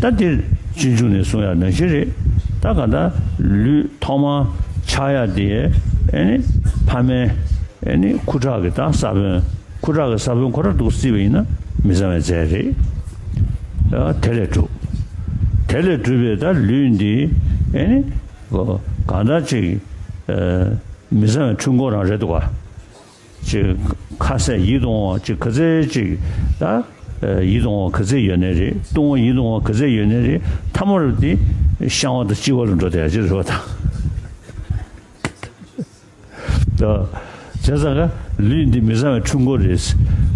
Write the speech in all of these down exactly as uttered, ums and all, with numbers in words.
ད་དེ་སྤྱོད་འཇུག་ནས་གསུང་ཡག་ནང་བཞིན་རེད། ད་ག་ད་ལུས་ཐོག་མར་ཆགས་ཡག་དེ་ཨེ་ནི་ཕ་མའི་ཨེ་ནི་ཁུ་ཁྲག་གི་ད་ས་བོན། ཁུ་ཁྲག་གི་ས་བོན་ཁོ་རང་འདུག་བརྩིས་པ་ཡིན་ན་མི་གཙང་བའི་རྫས་རེད། ཨ་དེ་ལས་གྲུབ། དེ་ལས་གྲུབ་པའི་ད་ལུས་འདི་ཨེ་ནི་གང་ལྟར་ཅིག་ཨ་མི་གཙང་བའི་འཁྲུལ་འཁོར་རང་རེད་འདུག་ག་ཅིག་ཁ་ཟས་ཡིད་དུ་འོང་བ་ཅིག་ག་ཚད་ཅིག་ད་ཨ་ཡིད་དུ་འོང་བ་ག་ཚད་ཡོད་ནའི་རེད། བཏུང་བ་ཡིད་དུ་འོང་བ་ག་ཚད་ཡོད་ནའི་རེད། ཐ་མ་རུ་དེ་བཤང་བ་དང་གཅི་བ་རུ་འགྲོ་བསྡད་ཡ་ཅིག་རེད་པ་ད། ད་བྱས་ཙང་ཀ་ལུས་འདི་མི་གཙང་བའི་འཁྲུལ་འཁོར་རེད།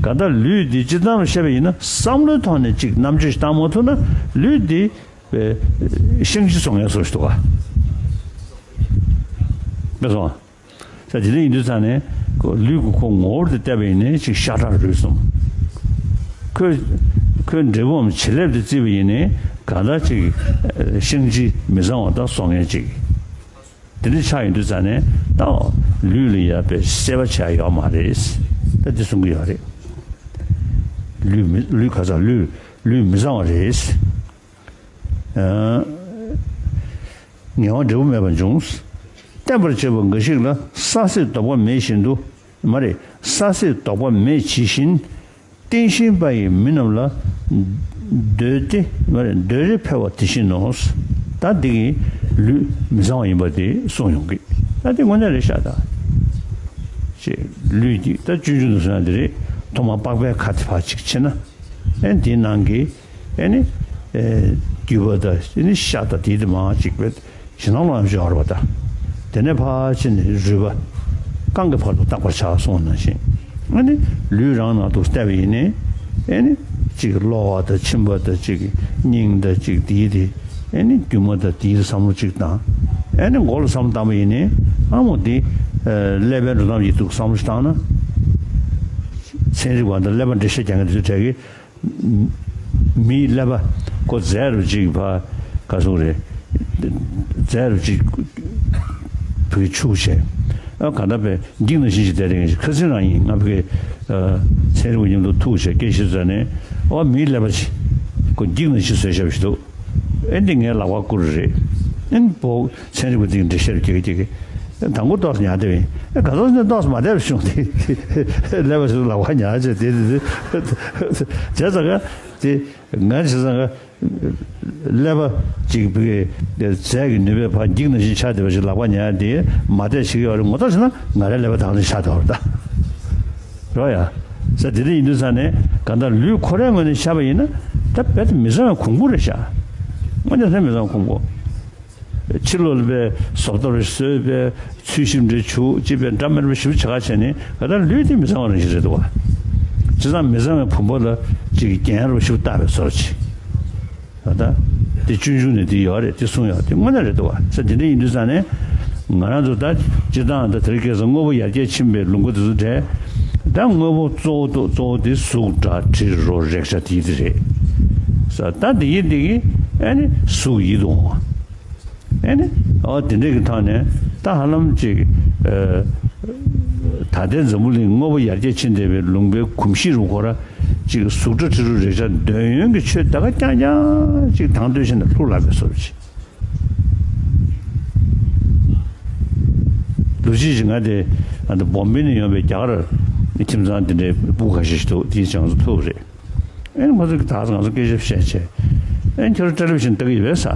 གང་ལྟར་ལུས་འདི་སྤྱིར་བཏང་ལ་བཤད་པ་ཡིན་ན་བསམ་བློའི་ཐོག་ནས་ཅིག་རྣམ་དཔྱོད་ཞིག་བཏང་མ་ཐུབ་ན་ལུས་འདི་ཨེ་བཤང་གཅི་བཙོང་ཡག་བཟོ་ཞིག་འདུག་ག་མེད་སོང་། ས་དེ་འདྲ་ཡིན་དུས་ཙང་ནས་ཁོ་ལུས་ཀྱི་ཁོ་ངོ་བོ་དེ་བལྟས་པ་ཡིན་ནའི་ཅིག་ཤ་ཁྲག་རུས་གསུམ། ཁོས་ཁོའི་འབྲས་བུའམ་བྱེད་ལས་དེ་བརྩིས་པ་ཡིན་ནའི་གང་ལྟར་ཅིག་ཨེ་བཤང་གཅི་མི་གཙང་བ་དང་བཙོང་མཁན་ཅིག་དེ་འདྲ་ཆགས་ཡོང་དུས་ཙང་ནས་ད་ལུས་ལ་ཡ་དཔེ་གསལ་པོ་ཆགས་ཡོད་མ་རེད། ད་འདི་གསུང་གི་ཡོད་རེད། ལུས་མི་ལུས་ག་ས་ལུས་ལུས་མི་གཙང་བ་རེད། ཨ་ངལ་བ་འབྲས་བུ་མེད་པར་འབྱུང་། བསྟན་པར་བྱེད་པ་འགའ་ཞིག་ལ་ས་སྲེད་ལྡོག་པ་མེད་བཞིན་དུ། མ་རེད། ས་སྲེད་ལྡོག་པ་མེད་ཇི་བཞིན། བསྟེན་བཞིན་པ་ཡི་མི་རྣམས་ལ། འདོད་དེ་མ་རེད། འདོད་རེ་འཕེལ་བ་དེ་བཞིན་ནོ། ད་འདི་གི་ལུས་མི་གཙང་བ་ཡིན་པ་དེ་གསུངས་ཡོང་གི། ད་དེ་དངོས་གནས་རེད་ཤག་ད། ཅེས་ལུས་འདི་ད་སྤྱོད་འཇུག་ནས་གསུངས་ཡ་འདི་རེད། ཐོག་མར་པགས་པའི་ཁ་དེ་ཕར་ཅིག་ཕྱེ་ན། ཨེ་འདིའི་ནང་གི་ཨེ་ནི་ཨེ་རྒྱུས་པ་དང་ཨེ་ནི་ཤ་དང་དེའི་དེ་མང་ཅིག་པའི་ཞེ་སྡང་ལོག་ཡང་ཞིག་ཡོད་རེད་པ་ད། དེ་ནས་ཕར་ཕྱིན་ནས་རུས་པ་རྐང་གི་བར་དུ་བརྟག་པར་བྱ་གསུངས་པ་ནང་བཞིན། ཨ་ནི་ལུས་རང་ནང་དུ་བལྟས་པ་ཡིན་ནའི་ཨེ་ནི་གཅིག་གློ་བ་དང་མཆིན་པ་དང་གཅིག་སྙིང་དང་གཅིག་དེའི་དེ་ཨེ་ནི་རྒྱུ་མ་དང་དེའི་བསམ་བློ་གཅིག་བཏང་། ཨེ་ནི་མགོ་ལ་བསམ་བཏང་པ་ཡིན་ནའི་ཨ་མོ་འདི་ཀླད་པའི་འགྲོ་སྟངས་ཡིན་འདུག་བསམ་བློ་ཞིག་བཏང་ན། ཚན་རིག་པ་དང་ཀླད་པ་འགྲེལ་བཤད་རྒྱག་མཁན་དེ་ཚོའི་གྲས་ཀྱིས། མིའི་ཀླད་པ་ཁོ་རྫས་རུ་གཅིག་ཕ་ག་སོང་རེད། རྫས་རུ་གཅིག་བུ་གི་ཆུ་བྱས། ཨ་ག་འདྲ་པའི་འགྱིག་ནང་བཞིན་ཞིག་བསྡད་རེད། ཁ་སང་རང་ཡིན་ང་བུ་གི་ཚན་རིག་པ་མཉམ་དུ་ཐུག་བྱས་སྐད་ཆ་བཟོས་ནས་ཨོ་མིའི་ཀླད་པ་ཅིག་ཁོ་འགྱིག་ནང་བཞིན་བཟོས་བཞག་པ་ཞིག་འདུག་ཨེ་འདི་ངའི་ལག་པ་བསྐུར་རེད། ཨེ་འདི་བོ་ཚན་རིག་པ་འདིས་འགྲེལ་བཤད་རྒྱག་གི་རྒྱག་གི། དང་པོ་ཏོག་ཙམ་ཉར་བསྡད་པ་ཡིན། ཨེ་ག་ཚོད་ནས་ཏོག་ཙམ་མ་བསྡད་པ་བྱུང་སྟེ་ཀླད་པ་ཞིག་ལག་པ་ཉར་བྱས་དེ་དེ་དེ་བྱས་ཙང་ཀ་དེ་ང་བྱས་ཙང་ཀ་ཀླད་པ་གཅིག་བུ་གའི་རྫས་ཀྱི་ནུས་པས་ཕར་འགྱིག་ནང་བཞིན་ཆགས་བསྡད་པ་ཞིག་ལག་པ་ཉར་དེ་མ་བསྡད་བྱེད་ཀྱི་ཡོད་རེད། ངོ་ཐོག་བྱས་ན་ང་རའི་ཀླད་པ་དང་ནི་ཆགས་བསྡད་པ་རེད་ད། རོ་ཡ། ས་དེ་འདྲ་ཡིན་དུས་ཙང་ནས་གང་ལྟར་ལུས་ཁོ་རའི་ངོས་ནས་བཤད་པ་ཡིན་ན་ད་རྦད་དེ་མི་གཙང་བའི་གོང་བུ་རེད་ཤག་དངོས་གནས་ལྷད་མི་གཙང་བའི་གོང་བུ། ཕྱི་ལོགས་ལ་པའི་བཟོ་ལྟ་རེ་བཟོས་པའི་ཚུལ་ཞིབ་འདྲ་བྱུག་ཅེས་པའི་འདྲ་མི་འདྲ་ཞིབ་བྱ་ག་བྱས་ནས་གང་ལྟར་ལུས་དེ་མི་གཙང་བ་རང་བཞིན་རེད་འདུག་བ། བྱས་ཙང་མི་གཙང་བའི་བུམ་པ་ལ་ཅིག་རྒྱན་རུ་ཞིབ་བཏགས་པའི་བཟོ་ཅིག་ད་ལྟ་དེ་སྤྱོད་འཇུག་ནས་དེ་ཡོད་རེད། དེ་གསུངས་ཡོད་དེ་དངོས་གནས་རེད་འདུག་བ། ས་དེ་འདྲ་ཡིན་དུས་ཙང་ནས་ང་རང་ཚོ་ད་སྤྱིར་བཏང་ད་དེ་རིང་ཁ་སང་དངོས་པོ་ཡར་རྒྱས་ཕྱིན་པའི་ལུང་པ་དེ་ཚོ་འདྲ། ད་དངོས་པོ་གཙོ་བོ་གཙོ་བོ་དེ་གཟུགས་སྒྲ་དྲི་རོ་རེག་བྱ་དེ་དེ་རེད། ས་ད་དེ་ཡིན་དེ་གི་ཨ་ནི་གཟུགས་ཡིད་དུ་འོང་བ། ཨ་ནི་ཨོ་དེ་འདྲ་གི་ཐོག་ནས་ད་ཧ་ལམ་ཅིག་ཨ་ད་ལྟའི་འཛམ་བུ་གླིང་དངོས་པོ་ཡར་རྒྱས་ཕྱིན་བསྡད་པའི་ལུང་པའི་གོམས་གཤིས་རུ་ཁོ་ར་ཅིག་གཟུགས་སྒྲ་དྲི་རོ་རེག་བྱ་འདོད་ཡོན་གྱི་ཆོས་ད་ག་རྐྱང་རྐྱང་ཅིག་དང་དོད་བྱས་ནས་ལྷུར་བསླངས་པའི་བཟོ་འདྲ་ཅིག་ལོ་གཅིག་ཅིག་ང་དེ་ཨ་ད་བོམ་བེ་ནས་ཡོང་བའི་རྒྱ་གར་ཁྱིམ་ཚང་དེ་འདྲའི་སྤུ་གུ་ཁ་ཤས་ཤིག་འདུག་དེའི་ཅང་ཚོ་ཐུག་རེད། ཨེ་ནི་ཁོ་ཚོ་གིས་ད་ང་ཚོ་སྐད་ཆ་བཤད་བྱས། ཨེ་ཁྱོད་རང་ཊེ་ལི་བི་ཤན་ལྟ་གི་ཡོད་པས་ས།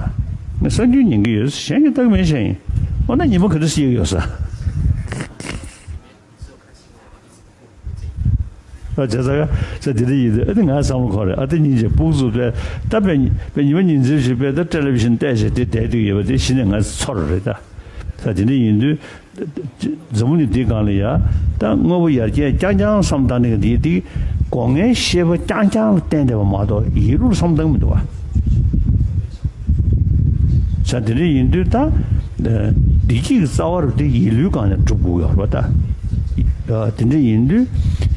ངས་གསར་འགྱུར་ཉན་གི་ཡོད། གཞན་གྱིས་ལྟ་གི་མེད་བཤད་ཡིན། འོ་ན་ཉི་མ་ག་འདྲ་སེ་ཡག་ཡོད་ས། ཨ་བྱས་ཙང་ས་དེ་འདྲ་ཡིན་དུས་ཨ་ནི་ང་བསམ་བློ་འཁོར་རེད། ཨ་ཏི་སྙིང་རྗེ་སྤུ་གུ་ཚོ་དཔེ་ད་དཔེ་དཔེ་ཉི་མ་ཉིན་མཚན་ཞིག་དཔེ་ད་ཊེ་ལི་བི་ཤན་བལྟས་བྱས་དེ་བསྡད་དུས་ཡོད་པ་དེ་གཞི་ནས་ང་ཚོར་རེད་ད། ས་དེ་འདྲ་ཡིན་དུས། འཛམ་བུ་གླིང་འདིའི་སྒང་ལ་ཡ་ད་དངོས་པོ་ཡར་རྒྱས་རྐྱང་རྐྱང་བསམ་བཏང་ནས་འདི་འདི་སྒོ་ལྔའི་ཤེས་པ་རྐྱང་རྐྱང་ལ་བརྟེན་བསྡད་པ་མ་གཏོགས་ཡིད་ལུགས་བསམ་བཏང་མི་འདུག་བ། ས་དེ་འདྲ་ཡིན་དུས་ད་བདེ་སྐྱིད་ཀྱི་རྩ་བ་རུ་དེ་ཡིད་ལུས་སྒང་ནས་སྒྲུབ་དགོས་ཡོད་རེད་པ་ད། དེ་འདྲ་ཡིན་དུས་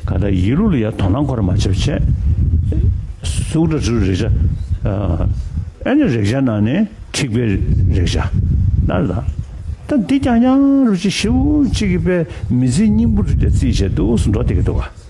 ག་ད་ཡིད་ལུགས་ལ་ཡ་དོ་སྣང་ཁོ་ར་མ་བྱེད་པ་བྱས། གཟུགས་སྒྲ་དྲི་རོ་རེག་བྱ། ཨ་ནི་རེག་བྱ་ནང་ནས། འཁྲིག་པའི་རེག་བྱ། ལ་ལ། ད་འདི་རྐྱང་རྐྱང་རུ་ཅིག་ཞེ་པོ་ཅིག་གི་པའི་མི་ཚེའི་སྙིང་པོ་རུ་ཅིག་རྩིས་བྱས་འདུག་སུ་འགྲོ་བསྡད་ཀྱི་འདུག་ག